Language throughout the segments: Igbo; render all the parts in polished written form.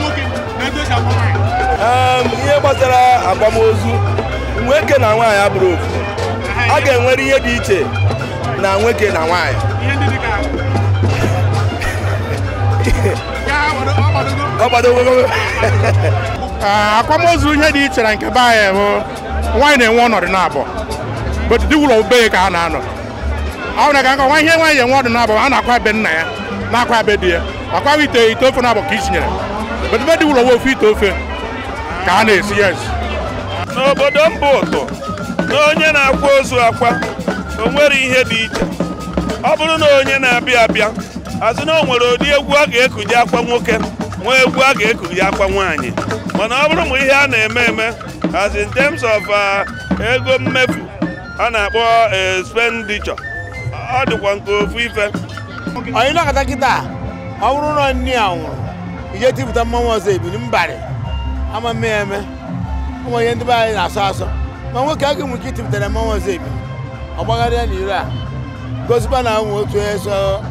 Nwoke na etu esi akwa nwaanyị. Ihe gbasara akwamozu nwoke na nwaanyị abụrụ ofu. A ga-enwere ihe dị iche na nwoke na nwaanyị. Ihe ndị dị ka ya ọ Ọ gbadogo. Akwamozu, ihe dị iche na nke be anyị bụ nwaanyị na-enwe ọnọdụ na-abụ, but di ụlọ be ka a na-anọ. Ọ na ka nwa ihe nwaanyị enwe ọdụ na-abụ, a na-akwa ebe nna ya, na-akwa ebe di ya, akwa ite ofe na-abụ ka itinyere, but be di ụlọ nwe ofu ite ofe ka a na-esi, yes. N'obodo mba ụtụ na onye na-akwa ozu akwa, o nwere ihe dị iche. Ọ bụrụ na onye na-abịa abịa azụ na o nwere ụdị egwu a ga-ekuje akwa nwoke, nwee egwu a ga-ekuje akwa nwaanyị. Mana ọ bụrụ ma ihe a na-eme eme as in terms of ego mmefu a na-akpọ expenditure, ọ dịkwa nke ofu ife. Onye nọkọta kịta, ọ bụrụ na nne ya nwụrụ, ije tipụta mmanwụ ọzọ ebili mbarị ama mme ya eme. Ụmụ ihe ndị be anyị na-asọ asọ, ma nwoke a ga-enwe ike itipụtara mmanwụ ọzọ ebili, ọ gbagharịa n'iro a gosikwa na ụmụ otu onye so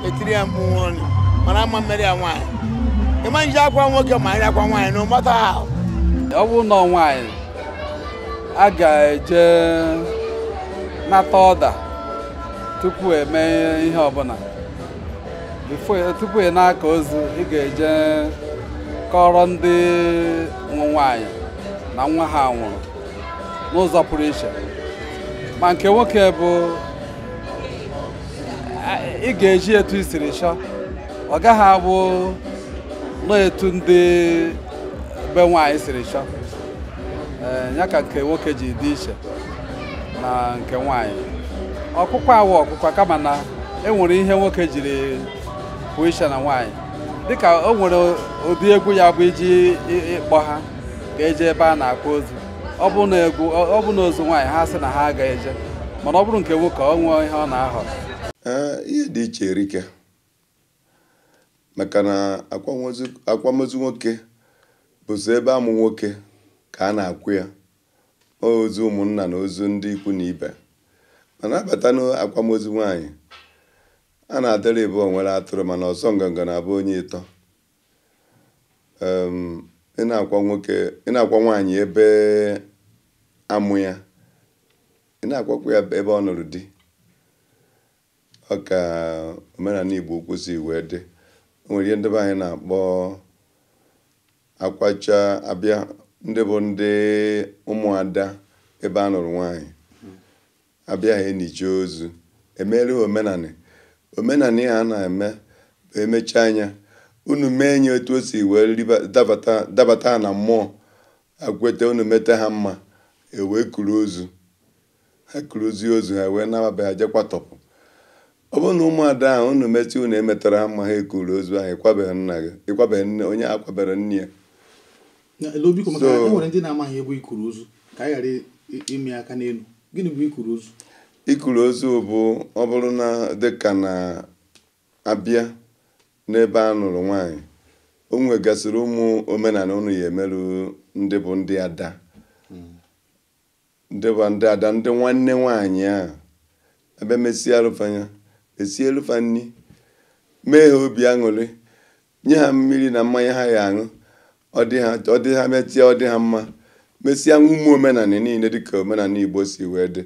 etiri ya mkpu nwụrụ, mana ama mmeri ya nwaanyị ịma nji akwa nwoke ma anyị akwa nwaanyị no matter how. Ọ bụrụ na nwaanyị, a ga-eje nata ọda tupu eme ihe ọbụla. Tupu ị na-aka ozu, ị ga-eje kọrọ ndị nwe nwaanyị na nwa ha nwụrụ n'ụzọ pụrụ iche. Ma nke nwoke bụ ị ga-eji etu i siri chọọ, ọ gaghị abụ n'etu ndị be nwaanyị siri chọọ. Ee, ya ka nke nwoke ji dị iche na nke nwaanyị. Ọkụkọ awụ ọkụkọ, kama na e nwere ihe nwoke jiri pụọ iche na nwaanyị, dịka o nwere ụdị egwu ya bụ iji ịkpọ ha ka eje ebe a na-akwa ozu. Ọ bụ na egwu, ọ bụ na ozu nwaanyị, ha sị na ha agaghị eje, mana ọ bụrụ nke nwoke, ọ nwee ihe ọ na-ahọrọ. Ee, ihe dị iche erike, maka na akwamozu nwoke bụzi ebe amụ nwoke ka a na-akwụ ya, ozu ụmụnna na ozu ndị ikwu na ibe. Mana abata n'akwamozu nwaanyị, a na-adịrị ịbụ onwere atụrụ, mana ọsọ nganga na-abụ onye ịtọ. Ị na-akwa nwoke, ị na-akwa nwaanyị ebe amụ ya, ị na-akwakwa ya ebe ọ nụrụ di. Ọ ka omenala Igbo ukwu si wee dị. O nwere ihe ndị be anyị na-akpọ akwacha abịa, ndị bụ ndị ụmụada ebe a nụrụ nwaanyị abịa, ha eniche ozu, emere ha omenani. Omenani a na-eme bụ emechaa anya unu mee nye otu o si wee dabata dabata ha na mmụọ akwete unu mete ha mma, ewee kuru ozu ha, kuruzie ozu ha, wee nababe ha jekwa tọpụ. Ọ bụrụ na ụmụada ahụ unu metụ unu emetara ha mma, ha ekuru ozu ahụ, ịkwabeghị nna gị, ịkwabeghị nne onye akwabere nne ya. Elo, biko, maka e nwere ndị na-amaghị ebe ikuru ozu, ka anyị ghara imi aka n'elu, gịnị bụ ikuru ozu? Ikuru ozu bụ ọ bụrụ na dịka na abịa n'ebe a nụrụ nwaanyị, o nwegasịrị ụmụ omenala unu ya emerụ ndị bụ ndị ada, ndị bụ ndị ada, ndị nwanne nwaanyị a ebe mesie alụfanya, esie alụfa nni, mee ha obi aṅụrị, nye ha mmiri na mmanya ha ya aṅụ. Ọ dị ha, ọ dị ha metie, ọ dị ha mma, mesịa ụmụ omenala niile dịka omenala Igbo si wee dị,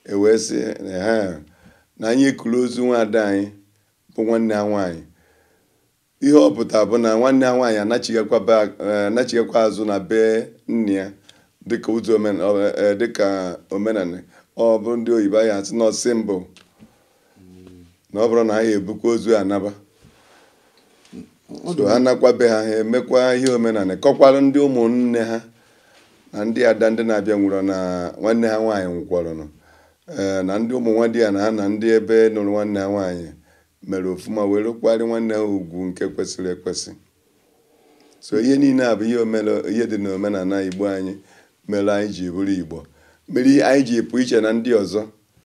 ewee sị na ha na anyị ekuru ozu nwaada anyị bụ nwanne ha nwaanyị. Ihe ọ pụtara bụ na nwanne ha nwaanyị anachighakwa azụ na be nne ya dịka ụzọ dịka omenala. Ọ bụ ndị oyibo anyị asị na ọsị mbụ na ọ bụrụ na ha ebukwa ozu anaba, so ha nakwa be ha, ha emekwa ihe omenala, kọkwara ndị ụmụnne ha na ndị ada ndị na-abịa nwụrụ na nwanne ha nwaanyị nwụkwaranụ, ee, na ndị ụmụ nwa di ya na ha na ndị ebe nụrụ nwanne ha nwaanyị mere ofuma were kwari nwanne ha ugwu nke kwesịrị ekwesị. So ihe niile a bụ ihe ihe dị n'omenala Igbo anyị mere anyị ji bụrụ Igbo, mere anyị ji pụ iche na ndị ọzọ.